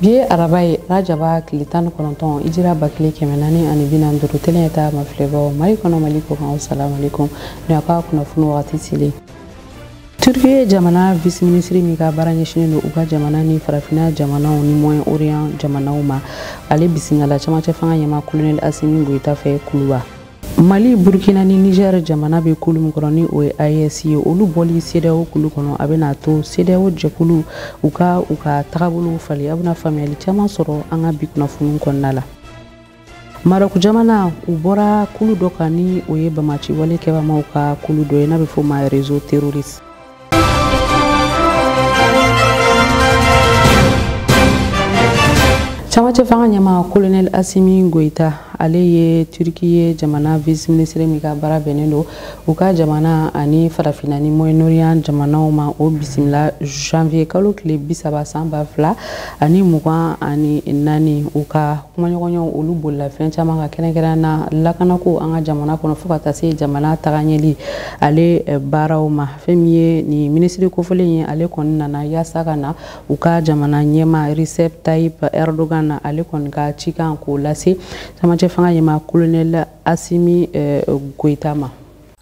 Bi ye araba ye, rajaba tile 19, hijira 1445. Télé ta mafilɛbaw Mali kɔnɔ, Mali kɔkan, salamu alaikum. Ni a ka kunnafoni wagati selen. Turkiye jamana vice ministre min ka baara ɲɛsinnen don u ka jamana ni farafinna jamanaw ni Moyen-Orient jamanaw ma, ale bisimila camancɛ fanga ɲɛmaa Colonel Assimi Goïta fɛ Kuluba. Mali, Burkina ni Niger jamana bɛ kulu min kɔnɔ, ni o ye AES ye, olu bɔli CEDEAO kulu kɔnɔ, a bɛna to CEDEAO jɛkulu u ka tagabolow falen. A bɛna faamuyali caman sɔrɔ an ka bi kunnafoniw kɔnɔna la. Marɔku jamana, u bɔra kulu dɔ kan, ni o ye bamaciwale kɛbamaw ka kulu dɔ ye, n'a bɛ f'o ma réseau terroriste. Camancɛ fanga ɲɛmaa Colonel Assimi Goïta, ale ye Turkiye jamana vice ministre min ka baara bɛnnen don u ka jamana ani farafinna ni Moyen-Orient jamanaw ma, o bisimila janvier kalo tile 30 san 2024. U ka kumaɲɔgɔnyaw, olu bolila fɛn caman ka, kɛrɛnkɛrɛn na lakanako an ka jamana kɔnɔ, fo ka taa se jamana tagaɲɛli ale baaraw ma. Fɛn min ye nin minisiri kofɔlen ye, ale kɔni nana yaasa ka na u ka jamana ɲɛmaa Recep Tayyip Erdogan na, ale kɔni ka cikan k'o lase camancɛ fanga ɲɛmaa Colonel Assimi Goïta ma.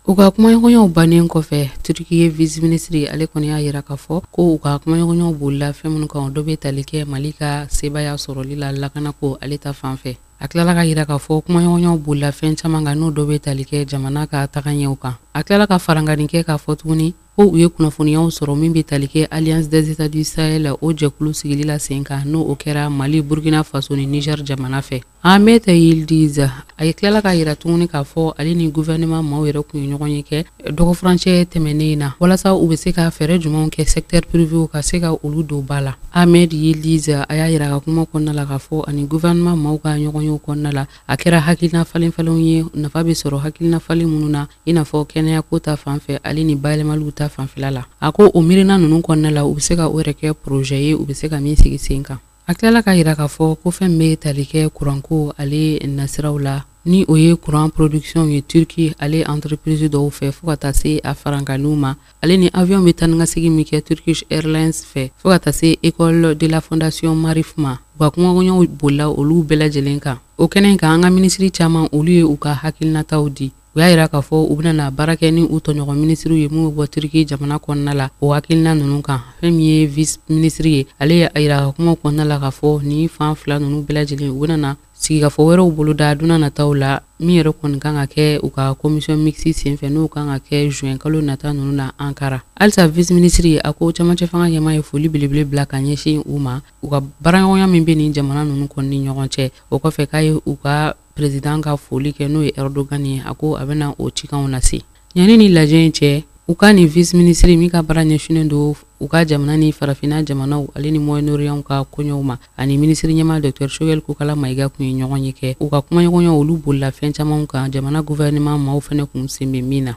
U ka kumaɲɔgɔnyaw bannen kɔfɛ, Turkiye vice ministre, ale kɔni y'a yira k'a fɔ ko u ka kumaɲɔgɔnyaw bolila fɛn minnu kan, o dɔ bɛ tali kɛ Mali ka sebaya sɔrɔli la lakanako ale ta fan fɛ. A tilala ka yira k'a fɔ kumaɲɔgɔnyaw bolila fɛn caman kan, n'o dɔ bɛ tali kɛ jamana ka tagaɲɛw kan. A tilala ka farankanni kɛ k'a fɔ tuguni ko u ye kunnafoniyaw sɔrɔ min bɛ tali kɛ Alliance des États du Sahel, o jɛkulu sigili la sen kan, n'o o kɛra Mali, Burkina Faso ni Niger jamana fɛ. Ahmet Yildiz, a ye tilala ka yira tuguni k'a fɔ ale ni gouvernement maaw yɛrɛ kun ye ɲɔgɔn ye kɛ dɔgɔfurancɛ tɛmɛnen na, walasa u bɛ se ka fɛɛrɛ jumɛnw kɛ secteur privé ka se ka olu don ba la. Ahmed Yildiz, a y'a yira ka kuma kɔnɔna la k'a fɔ ani gouvernement maaw ka ɲɔgɔnyew kɔnɔna la, a kɛra hakilina falen falenw ye, nafa bɛ sɔrɔ hakilina falen minnu na, i n'a fɔ kɛnɛyako ta fan fɛ, ale ni bayɛlɛmaliw ta fanfɛla la. A ko o miirina ninnu kɔnɔna la, u bɛ se ka o yɛrɛ kɛ projet ye, u bɛ se ka min sigi sen kan. A tilala ka yira k'a fɔ ko fɛn bɛ tali kɛ kuranko ale nasiraw la, ni o ye courant production ye Turki ale entreprise dɔw fɛ, fo ka taa se a farankaniw ma, ale ni avion bɛ taa ni ka segin min kɛ Turkish Airlines fɛ, fo ka taa se école de la fondation Maarif ma. U ka kumaɲɔgɔnyaw bolila olu bɛɛ lajɛlen kan. O kɛnɛ kan, an ka minisiri caman, olu ye u ka hakilinataw di. U y'a yira k'a fɔ u bɛna baara kɛ ni u tɔɲɔgɔn minisiriw ye minnu bɛ bɔ Turki jamana kɔnɔna la, o hakilina ninnu kan. Fɛn min ye vice ministre ye, ale ye a yira ka kumaw kɔnɔna la k'a fɔ nin fan fila ninnu bɛɛ lajɛlen, u bɛna na sigikafɔ wɛrɛw boloda don nataw la, min yɛrɛ kɔni kan ka kɛ u ka commission mixte senfɛ, n'o kan ka kɛ juin kalo nata ninnu na Ankara. Halisa vice ministre, a ko camancɛ fanga ɲɛmaa ye foli belebele bila ka ɲɛsin u ma, u ka baaraɲɔgɔnya min bɛ nin jamana ninnu kɔni ni ɲɔgɔn cɛ. O kɔfɛ, k'a ye u ka président ka foli kɛ, n'o ye Erdogan ye. A ko a bɛna o cikanw lase. Yanni ni lajɛ in cɛ, u ka nin vice ministre min ka baara ɲɛsinnen don u ka jamana ni farafinna jamanaw ale ni Moyen-Orient ka koɲɛw ma, ani minisiri ɲɛmaa Dr Choguel Kokala Maïga kun ye ɲɔgɔn ye kɛ. U ka kumaɲɔgɔnyaw, olu bolila fɛn caman kan, jamana gouvernement maaw fɛnɛ kun sen bɛ min na.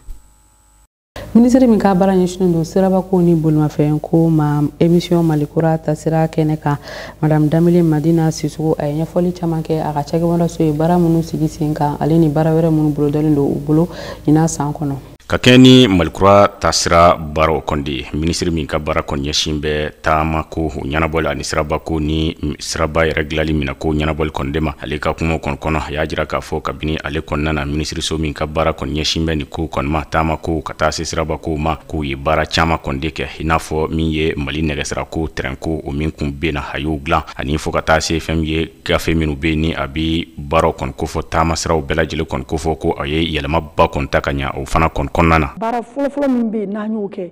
Minisiri min ka baara ɲɛsinnen don sirabako ni bolimafɛn ko ma, émission Malikura tasira kɛnɛ kan, Madame Danbele Madina Sisoko, a ye ɲɛfɔli caman kɛ a ka cakɛbɔndaso ye baara minnu sigi sen kan, ale ni baara wɛrɛ minnu bolodalen don u bolo ɲinan san kɔnɔ. Ka kɛ ni Malikura tasira baaraw kɔni, minisiri min ka baara kɔni ɲɛsin bɛ taamako ɲɛnabɔli ani sirabako ni siraba yɛrɛ dilanli minɛ ko ɲɛnabɔli kɔni de ma, ale ka kuma kɔni kɔnɔ, a y'a jira k'a fɔ kabini ale kɔnɔna na minisiriso min ka baara kɔni ɲɛsin bɛ nin ko kɔni ma, taamako ka taa se sirabako ma, k'u ye baara caman kɔni de kɛ, i n'a fɔ min ye Mali nɛgɛsirako tɛrɛnko, o min kun bɛ na, a y'o dilan, ani fo ka taa se fɛn min ye gafe minnu bɛ ni a bɛ baaraw kɔni kofɔ, taama siraw bɛɛ lajɛlen kɔni kofɔ, ko a ye yɛlɛmaba kɔni ta ka ɲa o fana kɔni kɔnɔna na. Baara fɔlɔfɔlɔ min bɛ yen n'an y'o kɛ,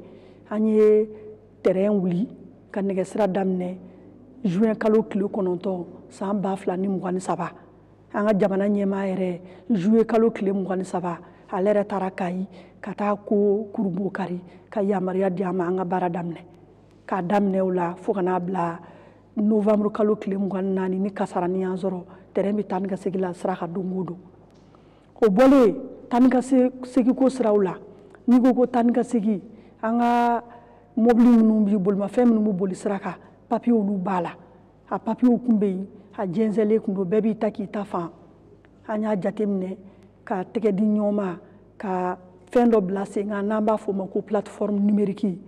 an ye terrain wuli ka nɛgɛsira daminɛ juin kalo tile 9 san 2023. An ka jamana ɲɛmaa yɛrɛ, juillet kalo tile 23, ale yɛrɛ taara Kayi ka taa ko kurunbon kari ka yamaruya di an ma, an ka baara daminɛ. K'a daminɛ o la fo ka n'a bila novembre kalo tile 24, ni kasarani y'an sɔrɔ, terrain bɛ taa ni ka segin la sira kan don o don. O bɔlen taa ni ka segin ko siraw la, n'i ko ko taa ni ka segin, an ka mobili minnu bɛ, bolimafɛn minnu bɛ boli sira kan, papiye olu b'a la. A papiyew kun bɛ yen, a jɛnsɛnlen kun don, bɛɛ b'i ta k'i ta fan. An y'a jateminɛ ka tɛgɛ di ɲɔgɔn ma ka fɛn dɔ bila sen kan n'an b'a fɔ o ma ko plateforme numérique.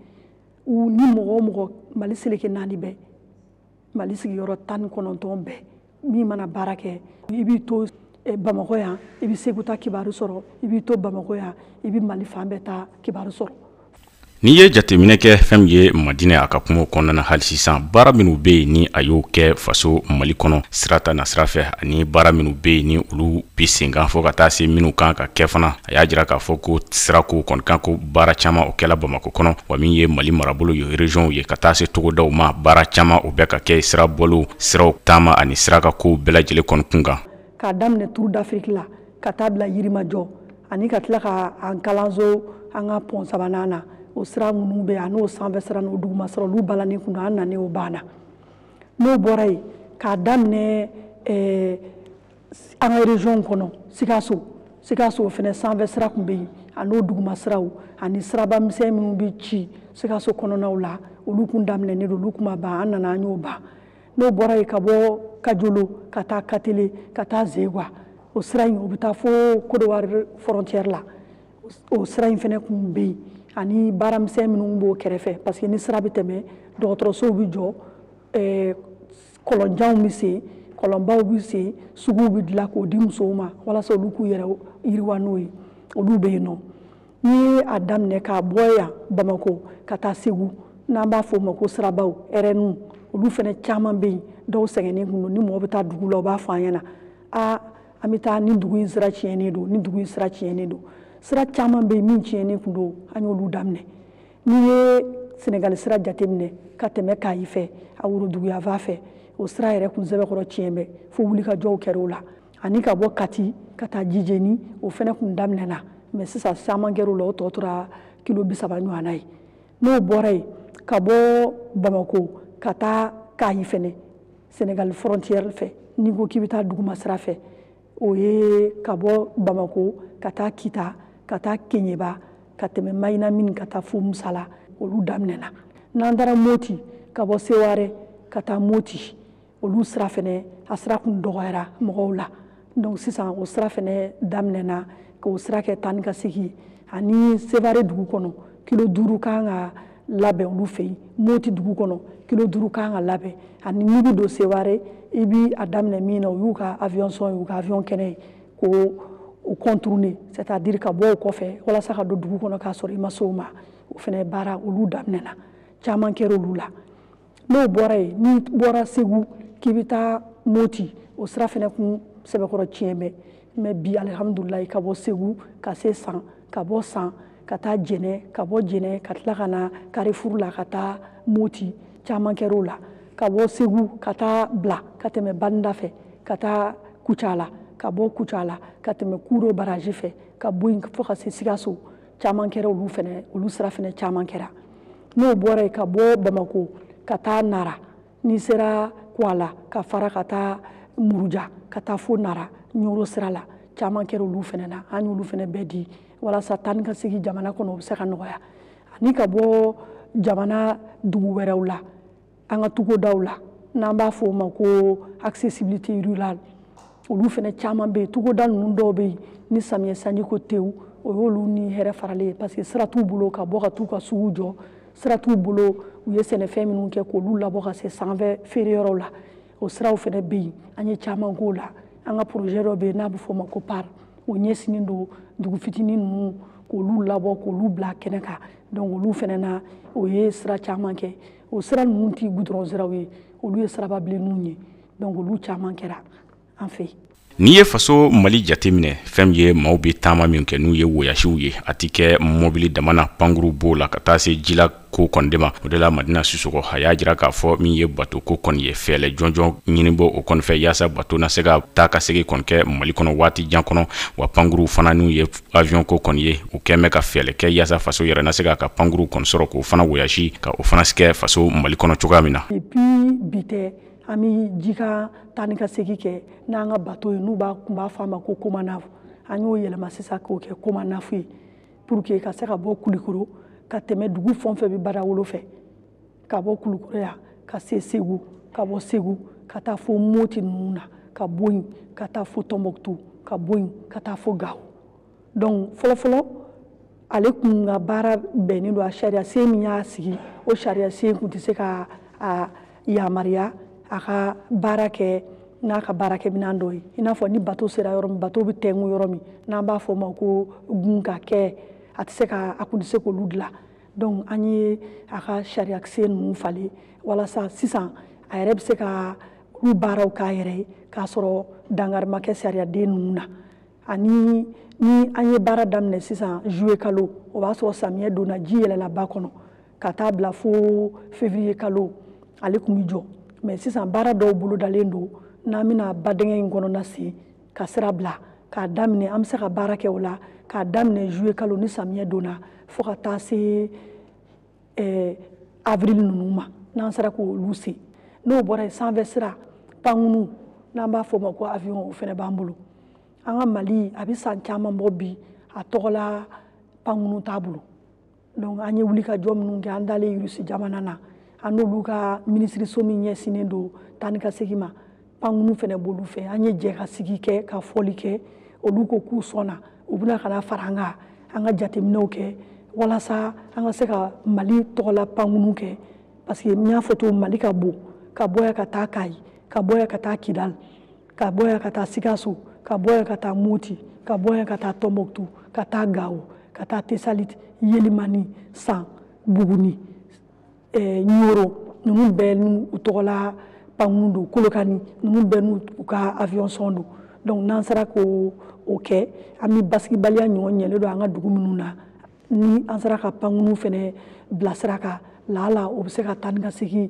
U ni mɔgɔ o mɔgɔ, Mali seleke naani bɛɛ, Mali sigiyɔrɔ 19 bɛɛ, min mana baara kɛ, i b'i to Bamakɔ yan, i bɛ Segu ta kibaru sɔrɔ, i b'i to Bamakɔ yan, i bɛ Mali fan bɛɛ ta kibaru sɔrɔ. N'i ye jateminɛ kɛ fɛn min ye Madinɛ, a ka kuma kɔnɔna na, hali sisan baara minnu bɛ yen ni a y'o kɛ faso Mali kɔnɔ sira ta nasira fɛ, ani baara minnu bɛ yen ni olu bi sen kan, fo ka taa se minnu kan ka kɛ fana, a y'a jira k'a fɔ ko sirako kɔni kan, ko baara caman o kɛla Bamakɔ kɔnɔ. Wa min ye Mali marabolo ye, région ye, ka taa se togodaw ma, baara caman o bɛ ka kɛ sira bɔliw, siraw taama ani sira ka kow bɛɛ lajɛlen kɔni kun kan. K'a daminɛ Tour d'Afrique la ka taa bila Yirimajɔ, ani ka tila ka an kalanso, an ka pont sabanan na, o sira minnu bɛ yen, a n'o sanfɛ sira n'o duguma sira, olu balani kun, an nanen o banna. N'o bɔra yen, k'a daminɛ an ka région kɔnɔ, Sikaso fɛnɛ sanfɛ sira tun bɛ yen, a n'o duguma siraw ani siraba misɛn minnu bɛ ci Sikaso kɔnɔnaw la, olu kun daminɛnen don, olu kun ma ban, an nana an y'o ban. N'o bɔra yen, ka bɔ Kajolo ka taa Katele ka taa Zegwa, o sira in, o bɛ taa fo Côte d'Ivoire frontière la, o sira in fɛnɛ kun bɛ yen, ani baaramisɛn minnu b'o kɛrɛfɛ, parce que ni sira bɛ tɛmɛ, dɔgɔtɔrɔsow bɛ jɔ, kɔlɔnjanw bɛ sen, kɔlɔnbaw bɛ sen, suguw bɛ dilan k'o di musow ma walasa olu k'u yɛrɛ yiriwa n'o ye, olu bɛ yen nɔ. N'i ye a daminɛ k'a bɔ yan Bamakɔ ka taa Segu, n'an b'a fɔ o ma ko sirabaw RN, olu fɛnɛ caman bɛ yen, dɔw sɛgɛnnen kun don. Ni mɔgɔ bɛ taa dugu la, u b'a fɔ an ɲɛna: aa, an bɛ taa ni dugu in sira tiɲɛnen don, ni dugu in sira tiɲɛnen don. Sira caman bɛ yen min tiɲɛnen kun don, an y'olu daminɛ. N'i ye Senegali sira jateminɛ ka tɛmɛ Kayi fɛ, a woroduguyanfan fɛ, o sira yɛrɛ kun sɛbɛkɔrɔ tiɲɛ bɛ, fo wulikajɔw kɛra o la. Ani ka bɔ Kati ka taa Jijeni, o fɛnɛ kun daminɛna, mais sisan caman kɛra o la, o tɔ tora kilo 30 ɲɔgɔnna ye. N'o bɔra yen, ka bɔ Bamako ka taa Kayi fɛnɛ, Senegali frontière fɛ, n'i ko k'i bɛ taa duguma sira fɛ, o ye ka bɔ Bamako ka taa Kita, ka taa Keɲeba, ka tɛmɛ Mayina min ka taa fo Musala, olu daminɛna. N'an taara Moti, ka bɔ Seware ka taa Moti, olu sira fɛnɛ, a sira kun dɔgɔyara mɔgɔw la, donc sisan o sira fɛnɛ daminɛna k'o sira kɛ taa ni ka segin ye. Ani Sevare dugu kɔnɔ, kilo 5 kan ka labɛn olu fɛ yen. Moti dugu kɔnɔ, kilo 5 kan ka labɛn. Ani n'i bɛ don Seware, i bi a daminɛ min na, o y'u ka avion sɔn ye, u ka avion kɛnɛ ye, k'o o contourner, c'est à dire ka bɔ o kɔfɛ walasa ka don dugu kɔnɔ k'a sɔrɔ i ma se o ma. O fɛnɛ baara, olu daminɛna, caman kɛra olu la. N'o bɔra yen, n'i bɔra Segu k'i bɛ taa Moti, o sira fɛnɛ kun sɛbɛkɔrɔ tiɲɛ bɛ, mais bi alihamudulilayi, ka bɔ Segu ka se San, ka bɔ San ka taa Jɛnɛ, ka bɔ Jɛnɛ ka tila ka na Carrefour la ka taa Moti, caman kɛra o la. Ka bɔ Segu ka taa bila ka tɛmɛ Baninda fɛ ka taa Kucala, ka bɔ Kucala ka tɛmɛ Kuro baraji fɛ ka bɔ yen fo ka se Sikaso, caman kɛra olu fɛnɛ, olu sira fɛnɛ caman kɛra. N'o bɔra yen, ka bɔ Bamako ka taa Nara, n'i sera Kuala ka fara ka taa Muruja ka taa fo Nara Ɲoro sira la, caman kɛra olu fɛnɛ na. An y'olu fɛnɛ bɛɛ di walasa taa ni ka segin jamana kɔnɔ, o bɛ se ka nɔgɔya. Ani ka bɔ jamana dugu wɛrɛw la, an ka togodaw la, n'an b'a fɔ o ma ko accessibilité rurale, olu fɛnɛ caman bɛ yen. Togoda ninnu dɔw bɛ yen, ni samiyɛ sanji ko tewu, o y'olu ni hɛrɛ faralen ye, parce que sira t'u bolo ka bɔ ka t'u ka sugu jɔ, sira t'u bolo u ye sɛnɛfɛn minnu kɛ k'olu labɔ ka se sanfɛ feereyɔrɔw la. O siraw fɛnɛ bɛ yen, an ye caman k'o la. An ka projet dɔ bɛ yen n'a bɛ fɔ o ma ko PAR, o ɲɛsinnen don dugu fitinin ninnu k'olu labɔ k'olu bila kɛnɛ kan. Donc olu fɛnɛ na, o ye sira caman kɛ. O sira ninnu ti goudron siraw ye, olu ye siraba bilenninw ye, donc olu caman kɛra an fɛ yen. N'i ye faso Mali jateminɛ, fɛn min ye maaw bɛ taama min kɛ n'u ye woyasiw ye, a ti kɛ mɔbili dama na, pankuru b'o la ka taa se jila ko kɔni de ma. O de la, Madina Sisɔgɔ a y'a jira k'a fɔ min ye bato ko kɔni ye, fɛɛlɛ jɔnjɔn ɲini bɔ o kɔni fɛ yaasa bato na se ka taa ka segin kɔni kɛ Mali kɔnɔ waati jan kɔnɔ. Wa pankuru fana, n'u ye avion ko kɔni ye, u kɛn bɛ ka fɛɛlɛ kɛ yaasa faso yɛrɛ na se k'a ka pankuru kɔni sɔrɔ k'o fana woyasi ka o fana kɛ faso Mali kɔnɔ cogoya min na. Depuis bi tɛ, an bɛ ji ka taa ni ka segin kɛ n'an ka bato ye, n'u b'a kun b'a fɔ a ma ko Komanav. An y'o yɛlɛma sisan k'o kɛ Komanaf ye, pour que ka se ka bɔ Kulikoro ka tɛmɛ dugu fɛn o fɛn bɛ Badawolo fɛ, ka bɔ Kulukoro yan ka se Segu, ka bɔ Segu ka taa fo Moti ninnu na, ka bɔ yen ka taa fo Tɔnbɔkutu, ka bɔ yen ka taa fo Gawo. Donc fɔlɔfɔlɔ ale kun ka baara bɛnnen don a sariya sen min y'a sigi, o sariya sen kun tɛ se ka a yamaruya a ka baara kɛ n'a ka baarakɛminɛn dɔ ye. I n'a fɔ ni bato sera yɔrɔ min, bato bɛ tɛnku yɔrɔ min, n'an b'a fɔ o ma ko gun ka kɛ, a tɛ se ka, a kun tɛ se k'olu dilan. Donc an ye a ka sariyakisɛ ninnu falen walasa sisan a yɛrɛ bɛ se ka olu baaraw k'a yɛrɛ ye k'a sɔrɔ dankari ma kɛ sariyaden ninnu na. Ani ni an ye baara daminɛ sisan juillet kalo, o b'a sɔrɔ samiyɛ donna, ji yɛlɛla ba kɔnɔ ka taa bila fo février kalo, ale tun bɛ jɔ. Mais sisan baara dɔw bolodalen don, n'an bɛna badingɛ in kɔnɔna sen ka sira bila k'a daminɛ, an bɛ se ka baara kɛ o la k'a daminɛ juillet kalo ni samiyɛ donna fo ka taa se avril ninnu ma, n'an sera k'olu sen. N'o bɔra yen, sanfɛ sira pankunu, n'an b'a fɔ o ma ko avion, o fana b'an bolo. An ka Mali a bɛ san caman bɔ bi, a tɔgɔla pankunu t'a bolo. Donc an ye wulikajɔ minnu kɛ, an dalen Rusi jamana na, an n'olu ka minisiriso min ɲɛsinnen don taa ni ka segin ma, pankunu fana b'olu fɛ. An ye jɛ ka sigi kɛ ka fɔli kɛ, olu ko k'u sɔnna, u bɛna ka na fara an kan, an ka jateminɛw kɛ walasa an ka se ka Mali tɔgɔla pankunu kɛ. Parce que n y'a fɔ cogo, Mali ka bon, ka bɔ yan ka taa Kayi, ka bɔ yan ka taa Kidali, ka bɔ yan ka taa Sikaso, ka bɔ yan ka taa Moti, ka bɔ yan ka taa Tɔnbɔkutu, ka taa Gawo, ka taa Tesaliti, Yelimani, San, Buguni, Ɲoro, ninnu bɛɛ n'u tɔgɔla pankunu don, Kolokani, ninnu bɛɛ n'u ka avion sɔn don. Donc n'an sera k'o kɛ, an bɛ basigibaliya ɲɔgɔn ɲɛlen don an ka dugu minnu na, ni an sera ka pankunu fɛnɛ bila sira kan, laala o bɛ se ka taa ni ka segin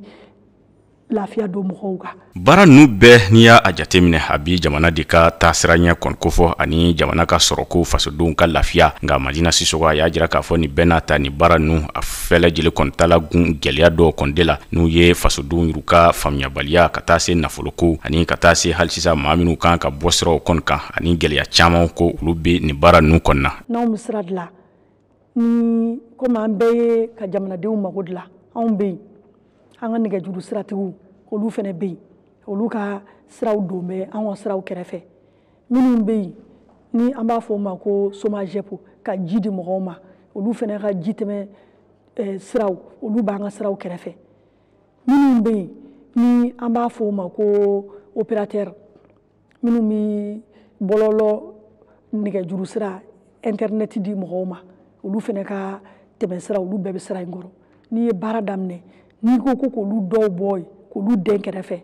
lafiya don mɔgɔw kan. Baara ninnu bɛɛ, n'i y'a jateminɛ, a bi jamana de ka taasira ɲɛ kɔni kofɔ ani jamana ka sɔrɔko, fasodenw ka lafiya. Nka Madina Sisɔkɔ a y'a jira k'a fɔ nin bɛɛ n'a ta, nin baara ninnu a fɛɛ lajɛlen kɔni taala gun gɛlɛya dɔw kɔni de la, n'u ye fasodenw y'u ka faamuyabaliya ka taa se nafoloko ani ka taa se hali sisan maa minnu kan ka bɔ siraw kɔni kan, ani gɛlɛya caman ko olu bɛ nin baara ninnu kɔni na. N'anw bɛ sira dilan, ni komi an bɛɛ ye ka jamanadenw mago dilan, anw bɛ yen, an ka nɛgɛjuru siratigiw olu fana bɛ yen, olu ka siraw don bɛ an ka siraw kɛrɛfɛ. Minnu bɛ yen ni an b'a fɔ o ma ko SOMAGEP, ka ji di mɔgɔw ma, olu fana ka ji tɛmɛ siraw, olu b'an ka siraw kɛrɛfɛ. Minnu bɛ yen ni an b'a fɔ o ma ko opérateur, minnu bɛ bɔlɔlɔ nɛgɛjuru sira internet di mɔgɔw ma, olu fana ka tɛmɛ sira, olu bɛɛ bɛ sira in kɔrɔ. N'i ye baara daminɛ, n'i ko ko k'olu dɔw bɔ yen, k'olu den kɛrɛfɛ,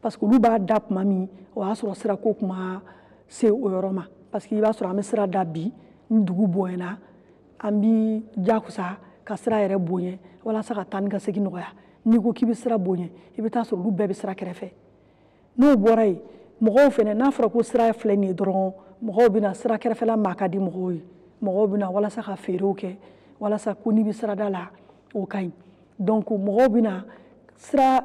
parce que olu b'a da tuma min, o y'a sɔrɔ sirako kuma se o yɔrɔ ma. Parce que i b'a sɔrɔ an bɛ sira da bi, ni dugu bonyana, an bi jakusa ka sira yɛrɛ bonya walasa ka taa ni ka segin nɔgɔya. N'i ko k'i bɛ sira bonya, i bɛ taa sɔrɔ olu bɛɛ bɛ sira kɛrɛfɛ. N'o bɔra yen, mɔgɔw fɛnɛ, n'a fɔra ko sira filɛ nin ye dɔrɔn, mɔgɔw bɛ na sira kɛrɛfɛla maa ka di mɔgɔw ye, mɔgɔw bɛ na walasa ka feerew kɛ, walasa ko n'i bɛ sirada la, o ka ɲi. Donc mɔgɔw bɛ na sira,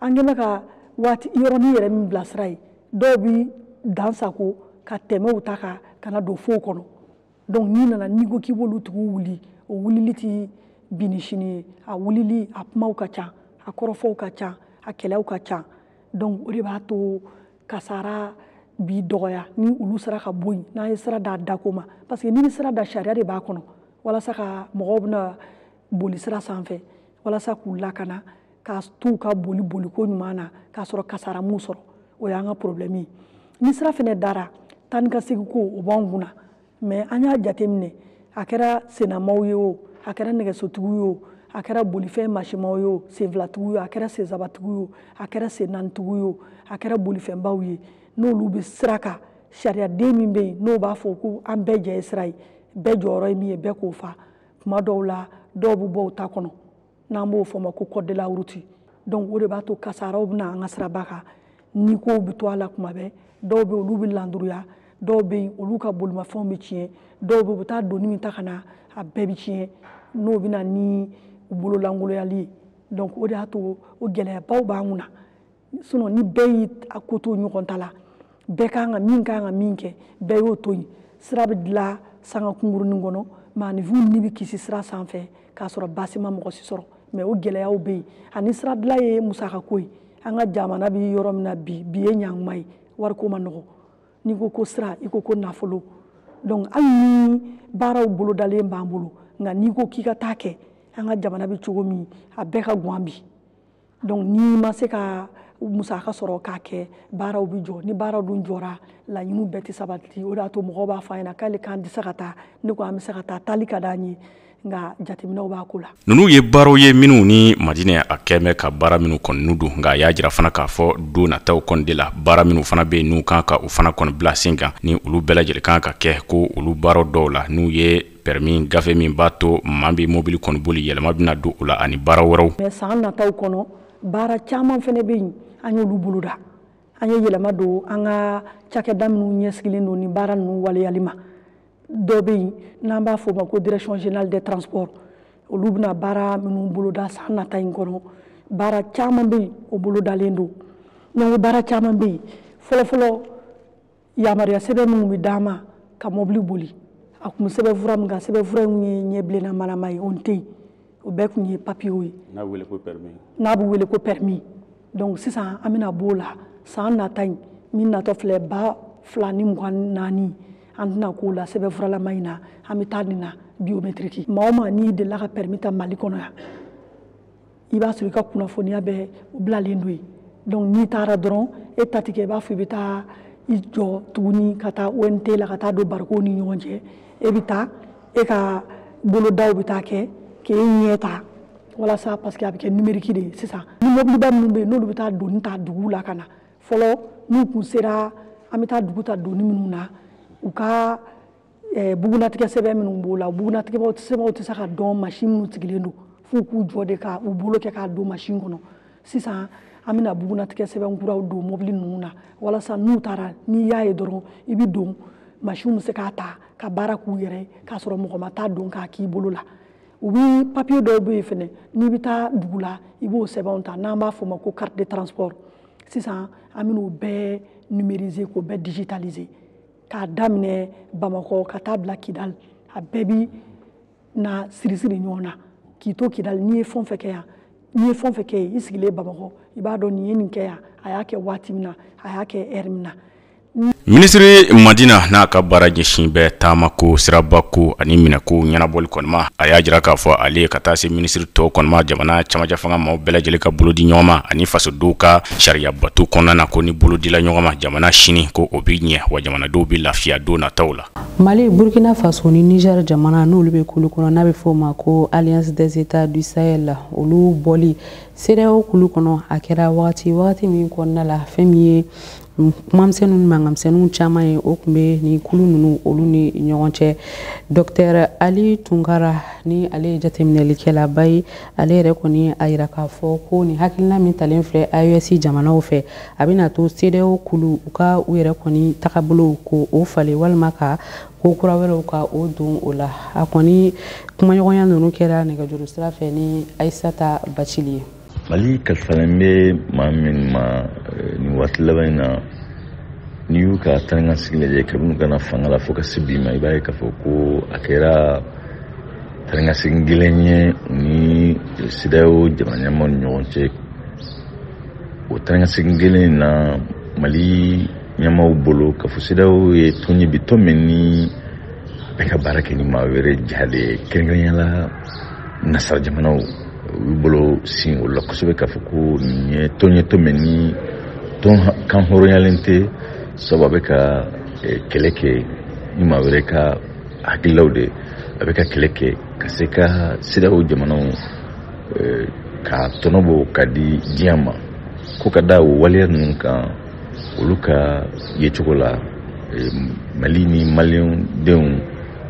an kɛn bɛ ka waati yɔrɔnin yɛrɛ min bila sira ye, dɔw bɛ dan sago ka tɛmɛ u ta kan ka na don fow kɔnɔ. Donc n'i nana, n'i ko k'i b'olu tigiw wuli, o wulili ti bi ni sini ye, a wulili a kumaw ka ca, a kɔrɔfɔw ka ca, a kɛlɛw ka ca. Donc o de b'a to kasara bi dɔgɔya ni olu sera ka bɔ yen, n'an ye sira da dako ma. Parce que n'i bɛ sira da, sariya de b'a kɔnɔ walasa ka mɔgɔw bɛna boli sira sanfɛ, walasa k'u lakana, k'a t'u ka boli boliko ɲuman na k'a sɔrɔ kasara m'u sɔrɔ. O y'an ka problème ye. Ni sira fɛnɛ dara, taa ni ka segin ko o b'anw kunna. Mais an y'a jateminɛ, a kɛra sennamaw ye o, a kɛra nɛgɛsotigiw ye o, a kɛra bolifɛn masimaw ye o, senfilatigiw ye o, a kɛra sensabatigiw ye o, a kɛra sennaanitigiw ye o, a kɛra bolifɛnbaw ye, n'olu bɛ sira kan, sariyaden min bɛ yen n'o b'a fɔ ko an bɛɛ jɛ ye sira ye, bɛɛ jɔyɔrɔ ye min ye, bɛɛ k'o fa. Tuma dɔw la, dɔw bɛ bɔ u ta kɔnɔ, n'an b'o fɔ o ma ko code de la route. Donc o de b'a to kasaraw bɛ na an ka siraba kan, ni kow bɛ to a la kuma bɛɛ. Dɔw bɛ yen, olu bɛ landuruya, dɔw bɛ yen, olu ka bolimafɛnw bɛ tiɲɛ, dɔw bɛ yen, u bɛ taa doni min ta ka na, a bɛɛ bɛ tiɲɛ, n'o bɛ na ni u bololankoloyali ye. Donc o de y'a to o gɛlɛyabaw b'an kunna. Sinon ni bɛɛ y'i a ko to ɲɔgɔn ta la, bɛɛ kan ka min kan ka min kɛ, bɛɛ y'o to yen. Sira bɛ dilan sanga kunkurunin kɔnɔ, maaninfinw ni bɛ kisi sira sanfɛ k'a sɔrɔ baasi ma mɔgɔ si sɔrɔ. Mais o gɛlɛyaw bɛ yen. Ani sira dilan ye musakako ye. An ka jamana bɛ yɔrɔ min na bi, bi ye ɲankuma ye, wariko ma nɔgɔ. N'i ko ko sira, i ko ko nafolo. Donc hali ni baaraw bolodalen b'an bolo, nka n'i ko k'i ka taa kɛ, an ka jamana bɛ cogo min, a bɛɛ ka gan bi. Donc n'i ma se ka Musaka sɔrɔ k'a kɛ, baaraw bɛ jɔ. Ni baaraw dun jɔra, laɲiniw bɛɛ tɛ sabati. O de y'a to mɔgɔw b'a fɔ an ɲɛna k'ale k'an tɛ se ka taa. Ne ko an bɛ se ka taa, taali ka d'an ye, nka jateminɛw b'a ko la. Ninnu ye baaraw ye minnu ni Madinɛ a kɛmɛ ka baara minnu kɔni don, nka a y'a jira fana k'a fɔ don nataw kɔni de la, baara minnu fana bɛ yen n'u kan ka u fana kɔni bila sen kan, ni olu bɛɛ lajɛlen kan ka kɛ, ko olu baaraw dɔw la, n'u ye permis gafe min b'a to maa bɛ mobili kɔni boli, yɛlɛma bɛna don o la, ani baara wɛrɛw. Mais san nataw kɔnɔ, baara caman fana bɛ yen, an y'olu boloda. An ye yɛlɛma don an ka cakɛda minnu ɲɛsigilen don ni baara ninnu waleyali ma. Dɔ bɛ yen n'an b'a fɔ o ma ko Direction générale des transports. Olu bɛna baara minnu boloda san nata in kɔnɔ, baara caman bɛ yen, o bolodalen don. N'an ko baara caman bɛ yen, fɔlɔfɔlɔ yamaruya sɛbɛn minnu bɛ d'an ma ka mobili boli, a kun bɛ sɛbɛnfura min kan, sɛbɛnfura in ye ɲɛ bilenna malama ye, o tɛ yen. O bɛɛ kun ye papiyew ye. N'a bɛ wele ko permis. N'a bɛ wele ko permis. Donc sisan an bɛna b'o la san nata in min natɔ filɛ, 2024, an tɛna k'o la sɛbɛnfuralama in na, an bɛ taa nin na biométrique. Maa o maa n'i delila ka permis ta Mali kɔnɔ yan, i b'a sɔrɔ i ka kunnafoniya bɛɛ bilalen don yen. Donc n'i taara dɔrɔn, e ta ti kɛ i b'a fɔ i bɛ taa i jɔ tuguni ka taa ONT la, ka taa don barikow ni ɲɔgɔn cɛ. E bɛ taa, e ka bolodaw bɛ taa kɛ k'e ɲɛ ta walasa, parce que a bɛ kɛ numérique de ye sisan. Ni mobiliba minnu bɛ yen, n'olu bɛ taa doni ta dugu la ka na, fɔlɔ n'u kun sera an bɛ taa dugu ta doni minnu na, u ka bugunatigɛ sɛbɛn minnu b'o la, bugunatigɛ sɛbɛnw tɛ se ka dɔn machine minnu sigilen don, f'u k'u jɔ de ka u bolo kɛ k'a don machine kɔnɔ. Sisan an bɛna bugunatigɛ sɛbɛn kuraw don mobili ninnu na, walasa n'u taara, n'i y'a ye dɔrɔn i bɛ don, machine bɛ se k'a ta ka baara k'u yɛrɛ k'a sɔrɔ mɔgɔ ma taa don k'a k'i bolo la. U bɛ papiye dɔw bɛ yen fɛnɛ, n'i bɛ taa dugu la, i b'o sɛbɛnw ta, n'an b'a fɔ o ma ko carte de transport. Sisan an bɛn'o bɛɛ numériser, k'o bɛɛ digitaliser, k'a daminɛ Bamakɔ ka taa bila Kidali, a bɛɛ bi na sirisiri ɲɔgɔn na. K'i to Kidali, n'i ye fɛn fɛn kɛ yan, n'i ye fɛn fɛn kɛ yen, i sigilen Bamakɔ, i b'a dɔn nin ye nin kɛ yan, a y'a kɛ waati min na, a y'a kɛ heure min na. Minisiri Madina n'a ka baara ɲɛsin bɛ taamako, sirabako ani minɛko ɲɛnabɔli kɔnima, a y'a jira k'a fɔ ale ka taa se minisiri tɔw kɔnima, jamana camancɛ fanga maaw bɛɛ lajɛlen ka bolo di ɲɔgɔn ma ani fasodenw ka sariya bato kɔnɔna na, ko ni bolo dila ɲɔgɔn ma, jamana sini ko o bɛ ɲɛ, wa jamanadenw bɛ lafiya don nataw la. Mali, Burkina Faso ni Niger jamana, n'olu bɛ kulu kɔnɔ n'a bɛ fɔ o ma ko Alliance des États du Sahel, olu bɔli CEDEAO kulu kɔnɔ, a kɛra wagati min kɔnɔna la, fɛn min ye kumamisɛnninw ni mankanmisɛnninw caman ye, o tun bɛ nin kulu ninnu olu ni ɲɔgɔn cɛ. Docteur Ali Tunkara, ni ale ye jateminɛlikɛlaba ye, ale yɛrɛ kɔni a yira k'a fɔ ko nin hakilina min talen filɛ AES jamanaw fɛ, a bɛna to CEDEAO kulu u ka u yɛrɛ kɔni tagabolo ko o falen, walima ka ko kura wɛrɛw ka o don o la. A kɔni kumaɲɔgɔnya ninnu kɛra nɛgɛjuru sira fɛ ni Ayisata Bacili ye. Mali kalifalen bɛ maa min ma nin waati laban in na, n'i y'u ka taa ni ka segin lajɛ kabini u ka na fanga la fo ka se bi ma, i b'a ye k'a fɔ ko a kɛra taa ni ka segin gɛlɛn ye u ni CEDEAO jamana ɲɛmaaw ni ɲɔgɔn cɛ. O taa ni ka segin gɛlɛn in na, Mali ɲɛmaaw bolo k'a fɔ CEDEAO ye tɔn ye bi, tɔn min ni bɛɛ ka baara kɛ ni maa wɛrɛ ja de ye, kɛrɛnkɛrɛnnenya la nasara jamanaw, u y'u bolo sin o la kosɛbɛ k'a fɔ ko nin ye tɔn ye, tɔn min ni tɔn kan hɔrɔnyalen tɛ, sabu a bɛ ka kɛlɛ kɛ ni maa wɛrɛ ka hakililaw de, a bɛ ka kɛlɛ kɛ ka se ka CEDEAO jamanaw ka tɔnɔ bɔ ka di diɲɛ ma. Ko ka da o waleya ninnu kan, olu ka yecogo la, Mali ni maliyɛnw denw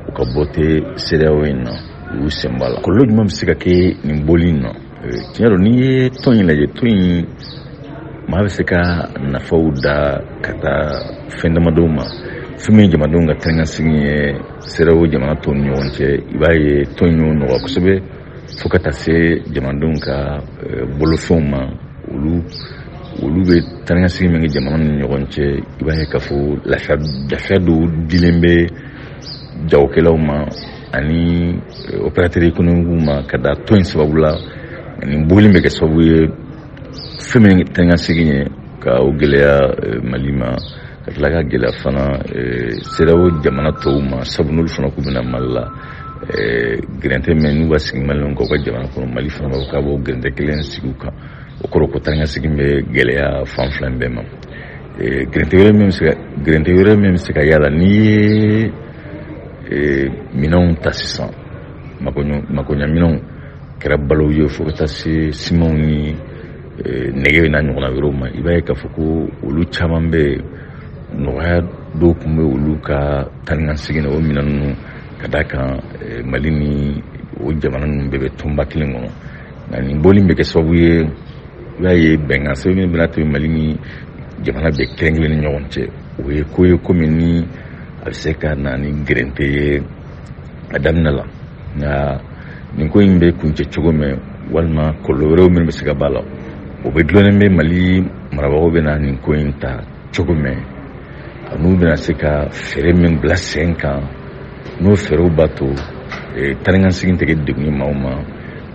u ka bɔ tɛ CEDEAO in na, u y'u sen bɔ a la. Kɔlɔlɔ jumɛn bɛ se ka kɛ nin bɔli in na? Tiɲɛ don, n'i ye tɔn in lajɛ, tɔn in maa bɛ se ka nafaw da ka taa fɛn damadɔw ma. Fɛn min ye jamanadenw ka taa ni ka segin ye CEDEAO jamana tɔw ni ɲɔgɔn cɛ, i b'a ye tɔn in y'o nɔgɔya kosɛbɛ fo ka taa se jamanadenw ka bolofɛnw ma. Olu bɛ taa ni ka segin min kɛ jamana ni ɲɔgɔn cɛ, i b'a ye k'a fɔ lafiya dɔw dilen bɛ jagokɛlaw ma ani opérateur économique ma ka da tɔn in sababu la. Ani bɔli bɛ kɛ sababu ye fɛn min taa ni ka segin ye ka o gɛlɛya Mali ma, ka tila ka gɛlɛya fana CEDEAO jamana tɔw ma, sabu n'olu fana k'u bɛna Mali la, gɛrɛntɛ min n'u b'a sigi maliyɛnw kan u ka jamana kɔnɔ, Mali fana b'a fɔ k'a b'o gɛrɛntɛ kelen sigi u kan. O kɔrɔ ko taa ni ka segin bɛ gɛlɛya fan fila in bɛɛ ma. Gɛrɛntɛ wɛrɛ min bɛ se ka y'a la, n'i ye minɛnw ta sisan, makoɲaminɛnw kɛra balow ye fo ka taa se simanw ni nɛgɛ n'a ɲɔgɔnna wɛrɛw ma, i b'a ye k'a fɔ ko olu caman bɛ yen, nɔgɔya dɔw tun bɛ olu ka taa ni ka segin na o minɛn ninnu, ka d'a kan Mali ni o jamana ninnu bɛɛ bɛ tɔnba kelen kɔnɔ. Nka nin bɔli bɛ kɛ sababu ye, i b'a ye bɛnkan sɛbɛn min bɛna tɛmɛ Mali ni jamana bɛɛ kelen kelen ni ɲɔgɔn cɛ, o ye ko ye komi ni a bɛ se ka na ni gɛrɛntɛ ye a daminɛ la. Nka nin ko in bɛ kuncɛ cogo min, walima kɔlɔlɔ wɛrɛw minnu bɛ se ka b'a la, o bɛ dulonnen bɛ Mali marabagaw bɛna nin ko in ta cogo min, n'u bɛna se ka fɛɛrɛ min bila sen kan, n'o fɛɛrɛw b'a to taa ni ka segin tɛ kɛ degun ye maaw ma,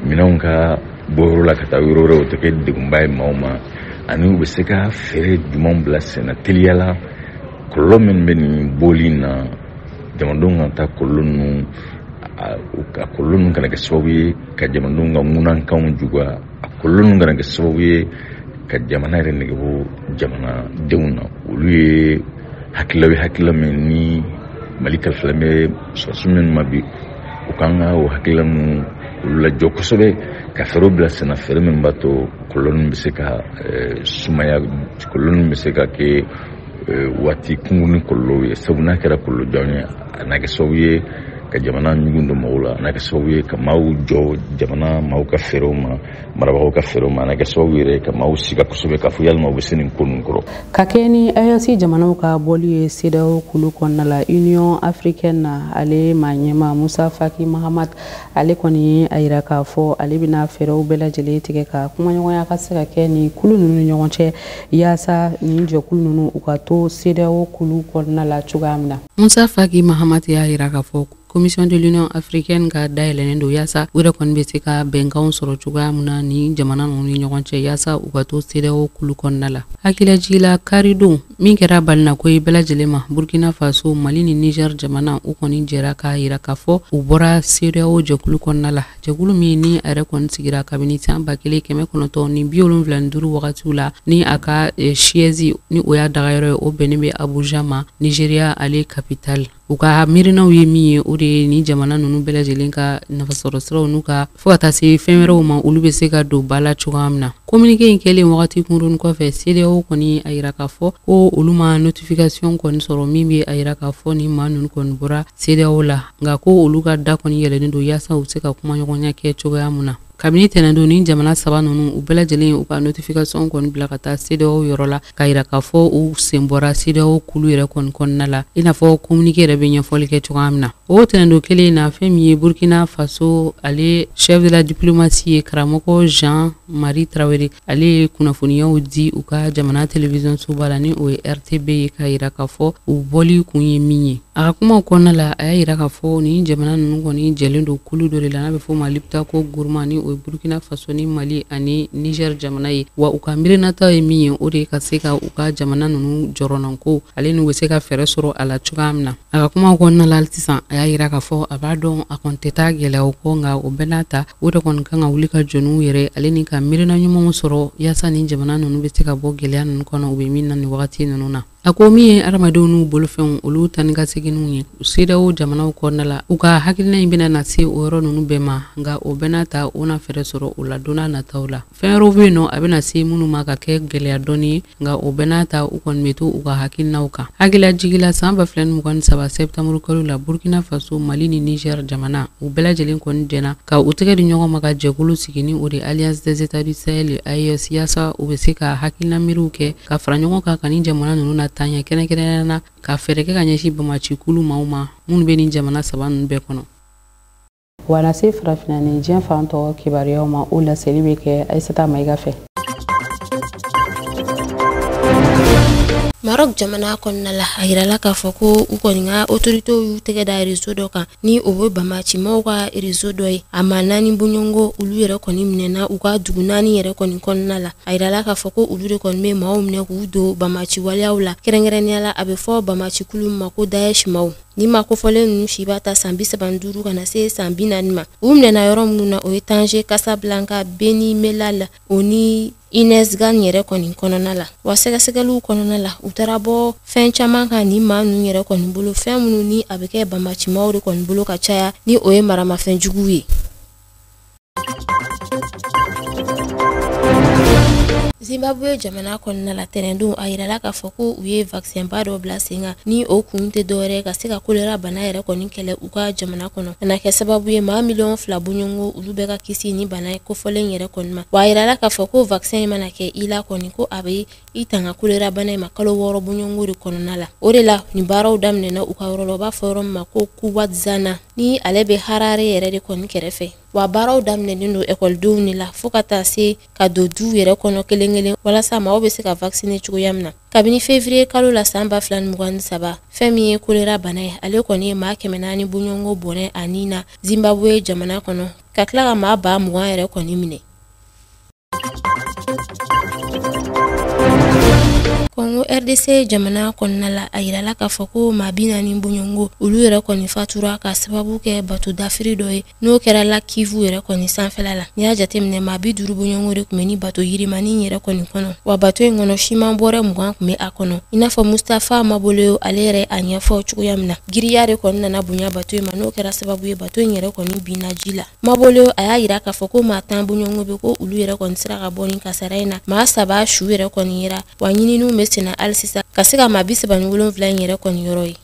minɛnw ka bɔ yɔrɔ la ka taa yɔrɔ wɛrɛ o tɛ kɛ degunba ye maaw ma, ani u bɛ se ka fɛɛrɛ jumɛnw bila sen na teliya la. Kɔlɔlɔ min bɛ nin bɔli in na, jamanadenw ka taa kɔlɔlɔ ninnu, a kɔlɔlɔ ninnu kana kɛ sababu ye ka jamanadenw ka ŋunankanw juguya, a kɔlɔlɔ ninnu kana kɛ sababu ye ka jamana yɛrɛ nege bɔ jamanadenw na. Olu ye hakililaw ye, hakilila min ni Mali kalifalen bɛ sɔrɔdasi minnu ma bi, u kan ka o hakilila ninnu olu lajɔ kosɛbɛ, ka fɛɛrɛw bila sen na, fɛɛrɛ min b'a to kɔlɔlɔ ninnu bɛ se ka sumaya, kɔlɔlɔ ninnu bɛ se ka kɛ waati kunkurunin kɔlɔlɔw ye. Sabu n'a kɛra kɔlɔlɔjanw ye, a n'a kɛ sababu ye ka jamana ɲugun don mɔgɔw la, a n'a kɛ sababu ye ka maaw jɔ jamana maaw ka fɛɛrɛw ma, marabagaw ka fɛɛrɛw ma, a n'a kɛ sababu yɛrɛ ka maaw siga kosɛbɛ k'a fɔ yalima u bɛ se nin ko ninnu kɔrɔ. Ka kɛ ni AES jamanaw ka bɔli ye CEDEAO kulu kɔnɔna la, Union africaine na, ale maa ɲɛmaa Musa Faki Mahamat, ale kɔni ye a yira k'a fɔ ale bɛna fɛɛrɛw bɛɛ lajɛlen tigɛ ka kumaɲɔgɔnya ka se ka kɛ ni kulu ninnu ni ɲɔgɔn cɛ, yaasa nin jɛkulu ninnu u ka to CEDEAO kulu kɔnɔna la cogoya min na. Musa Faki Mahamat y'a yira k'a fɔ Commission de l'Union africaine ka dayɛlɛnnen don yaasa u yɛrɛ kɔni bɛ se ka bɛnkanw sɔrɔ cogoya min na ni jamana ninnu ni ɲɔgɔn cɛ, yaasa u ka to CEDEAO kulu kɔnɔna la. Hakililajigin karidon min kɛra balinako ye bɛɛ lajɛlen ma, Burkina Faso, Mali ni Niger jamana, u kɔni jɛra k'a yira k'a fɔ u bɔra CEDEAO jɛkulu kɔnɔna la, jɛkulu min ni a yɛrɛ kɔni sigira kabini san 1975 wagatiw la, ni a ka siège ni o y'a dagayɔrɔ ye, o bɛnnen bɛ Abuja ma, Nigeria ale capitale. U ka miirinaw ye min ye, o de ye ni jamana ninnu bɛɛ lajɛlen ka nafasɔrɔ siraw n'u ka fo ka taa se fɛn wɛrɛw ma, olu bɛ se ka don ba la cogoya min na. Communiqué in kɛlen wagati kunkurunin kɔfɛ, CEDEAO kɔni a yira k'a fɔ ko olu ma notification kɔni sɔrɔ min bɛ a yira k'a fɔ ni maa ninnu kɔni bɔra CEDEAO la, nka ko olu ka da kɔni yɛlɛlen don yaasa u bɛ se ka kumaɲɔgɔnya kɛ cogoya min na. Kabini tɛnɛndon, ni jamana saba ninnu u bɛɛ lajɛlen u ka notification kɔni bila ka taa CEDEAO yɔrɔ la, k'a yira k'a fɔ u sen bɔra CEDEAO kulu yɛrɛ kɔni kɔnɔna la, i n'a fɔ communiqué yɛrɛ bɛ ɲɛfɔli kɛ cogoya min na. O tɛnɛndon kelen in na, fɛn min ye Burkina Faso ale chef de la diplomatie ye, karamɔgɔ Jean Marie Traoré, ale ye kunnafoniyaw di u ka jamana télévision soba la, ni o ye RTB ye, k'a yira k'a fɔ u bɔli kun ye min ye. A ka kumaw kɔnɔna la, a y'a yira k'a fɔ nin jamana ninnu kɔni jɛlen don kulu dɔ de la, n'a bɛ f'o ma Liptako Gourma, ni o ye Burkina Faso ni Mali ani Niger jamana ye. Wa u ka miirinata ye min ye, o de ye ka se ka u ka jamana ninnu jɔrɔnanko ale n'u bɛ se ka fɛɛrɛ sɔrɔ a la cogoya min na. A ka kumaw kɔnɔna la sisan, a y'a yira k'a fɔ a b'a dɔn a kɔni tɛ taa gɛlɛyaw kɔ, nka o bɛɛ n'a ta, o de kɔni kan ka wuli ka jɔ n'u yɛrɛ ale ni ka miirina ɲumanw sɔrɔ yaasa nin jamana ninnu bɛ se ka bɔ gɛlɛya ninnu kɔnɔ u bɛ min na nin wagati ninnu na. A ko min ye adamadenw n'u bolofɛnw olu taa ni ka seginw ye CEDEAO jamanaw kɔnɔna la, u ka hakilina in bɛna na se o yɔrɔ ninnu bɛɛ ma, nka o bɛɛ n'a ta, o na fɛɛrɛ sɔrɔ o la don n'a nataw la. Fɛn wɛrɛw bɛ yen nɔ a bɛna se minnu ma ka kɛ gɛlɛya dɔɔni ye, nka o bɛɛ n'a ta, u kɔni bɛ to u ka hakilinaw kan. Hakililajigin la, san 2023 septembre kalo la, Burkina Faso, Mali ni Niger jamana, u bɛɛ lajɛlen kɔni jɛna ka u tɛgɛ di ɲɔgɔn ma ka jɛkulu sigi, ni o de Alliance des États du Sahel, AES, yaasa u bɛ se ka hakilina miiriw kɛ ka fara ɲɔgɔn kan ka nin jamana ninnu na taaɲɛ, kɛrɛnkɛrɛnnenya la ka fɛɛrɛ kɛ ka ɲɛsin bamacikulu maaw ma minnu bɛ nin jamana saba ninnu bɛɛ kɔnɔ. Wa na se farafinna ni diɲɛ fan tɔ kibaruyaw ma, o laseli bɛ kɛ Aïssata Maïga fɛ. Maroc jamana kɔnɔna la, a yirala k'a fɔ ko u kɔni ka autorités y'u tɛgɛ da réseau dɔ kan, ni o bɛ bamacimaw ka réseau dɔ ye. A ma naani bɔɲɔgɔnko, olu yɛrɛ kɔni minɛna u ka dugu naani yɛrɛ kɔni kɔnɔna la. A yirala k'a fɔ ko olu de kɔni bɛ maaw minɛ k'u don bamaci waleyaw la, kɛrɛnkɛrɛnnenya la a bɛ fɔ bamacikulu ma ko Daesh maaw. Ni maa kofɔlen ninnu si b'a ta san 35 ka na se san 40 ma. U minɛna yɔrɔ minnu na, o ye Tanger, Casablanca, Beni Mellal, o ni Inezgan yɛrɛ kɔni kɔnɔna la. Wa sɛgɛsɛgɛliw kɔnɔna la, u taara bɔ fɛn caman kan ni maa ninnu yɛrɛ kɔni bolo, fɛn minnu ni a bɛ kɛ banbaancimaw de kɔni bolo ka caya, ni o ye maramafɛn juguw ye. Zimbabwe jamana kɔnɔna la tɛnɛndon, a yirala k'a fɔ ko u ye vaccin ba dɔ bila sen kan, ni o kun tɛ dɔwɛrɛ ka se ka kolera bana yɛrɛ kɔni kɛlɛ u ka jamana kɔnɔ. A na kɛ sababu ye maa 2 miliyɔn bɔɲɔgɔnko olu bɛɛ ka kisi ni bana kofɔlen yɛrɛ kɔni ma. Wa a yirala k'a fɔ ko vaccin in mana kɛ i la kɔni, ko a bɛ i tanga kolera bana in ma kalo 6 bɔɲɔgɔnko de kɔnɔna la. O de la nin baaraw daminɛna u ka yɔrɔ la, u b'a fɔ yɔrɔ min ma ko Kuwadzana, ni ale bɛ Harare yɛrɛ de kɔni kɛrɛfɛ. Wa baaraw daminɛnen don ekɔlidenw de la, fo ka taa se ka don duw yɛrɛ kɔnɔ kelen kelen, walasa maaw bɛ se ka vacciner cogoya min na. Kabini février kalo la san 2023, fɛn min ye kolera bana ye, ale kɔni ye maa 400 bɔɲɔgɔnko bɔnɛ a nin na Zimbabwe jamana kɔnɔ, ka tila ka maa 20 000 yɛrɛ kɔni minɛ. Kongo RDC jamana kɔnɔna la, a yirala k'a fɔ ko maa 40 bɔɲɔgɔnko olu yɛrɛ kɔni fatura ka sababu kɛ bato dafiri dɔ ye, n'o kɛra la Kivu yɛrɛ kɔni sanfɛla la. N'i y'a jateminɛ, maa 50 bɔɲɔgɔnko de tun bɛ ni bato yirimani yɛrɛ kɔni kɔnɔ. Wa bato in kɔnɔ, siman bɔrɛ 20 tun bɛ a kɔnɔ, i n'a fɔ Mustafa Mabolo ale yɛrɛ a ɲɛfɔ cogoya min na. Giriya de kɔni nana bonya bato in ma, n'o kɛra sababu ye bato in yɛrɛ kɔni binna ji la. Mabolo a y'a yira k'a fɔ ko maa 10 bɔɲɔgɔnko bɛ, ko olu yɛrɛ kɔni sera ka bɔ ni kasara in na. Maa 3 su yɛrɛ kɔni yera, wa ɲininiw bɛ senna hali sisan ka se ka maa 37 in yɛrɛ kɔni yɔrɔ ye.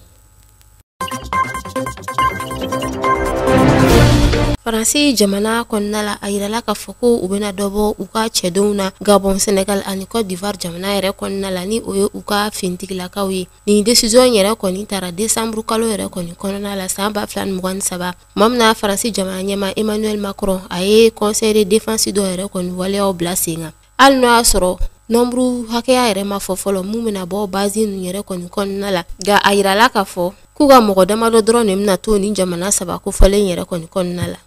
Faransi jamana kɔnɔna la, a yirala k'a fɔ ko u bɛna dɔ bɔ u ka cɛdenw na Gabon, Senegal ani Côte d'Ivoire jamana yɛrɛ kɔnɔna la, ni o ye u ka finitigilakaw ye. Nin décision yɛrɛ kɔni tara décembre kalo yɛrɛ kɔni kɔnɔna la san 2023, tuma min na Faransi jamana ɲɛmaa Emmanuel Macron a ye conseil de défense dɔ yɛrɛ kɔni waleyaw bila sen kan. Hali n'o y'a sɔrɔ nombre hakɛya yɛrɛ ma fɔ fɔlɔ mun bɛna bɔ base ninnu yɛrɛ kɔni kɔnɔna la, nka a yirala k'a fɔ k'u ka mɔgɔ damadɔ dɔrɔn de bɛna to nin jamana saba kofɔlen yɛrɛ kɔni kɔnɔna la.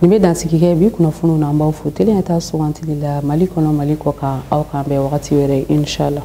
Nin bɛ dansigi kɛ bi kunnafoniw na. An b'aw fo teliya ta sugantili la Mali kɔnɔ, Mali kɔ kan. Aw k'an bɛn wagati wɛrɛ, inshallah.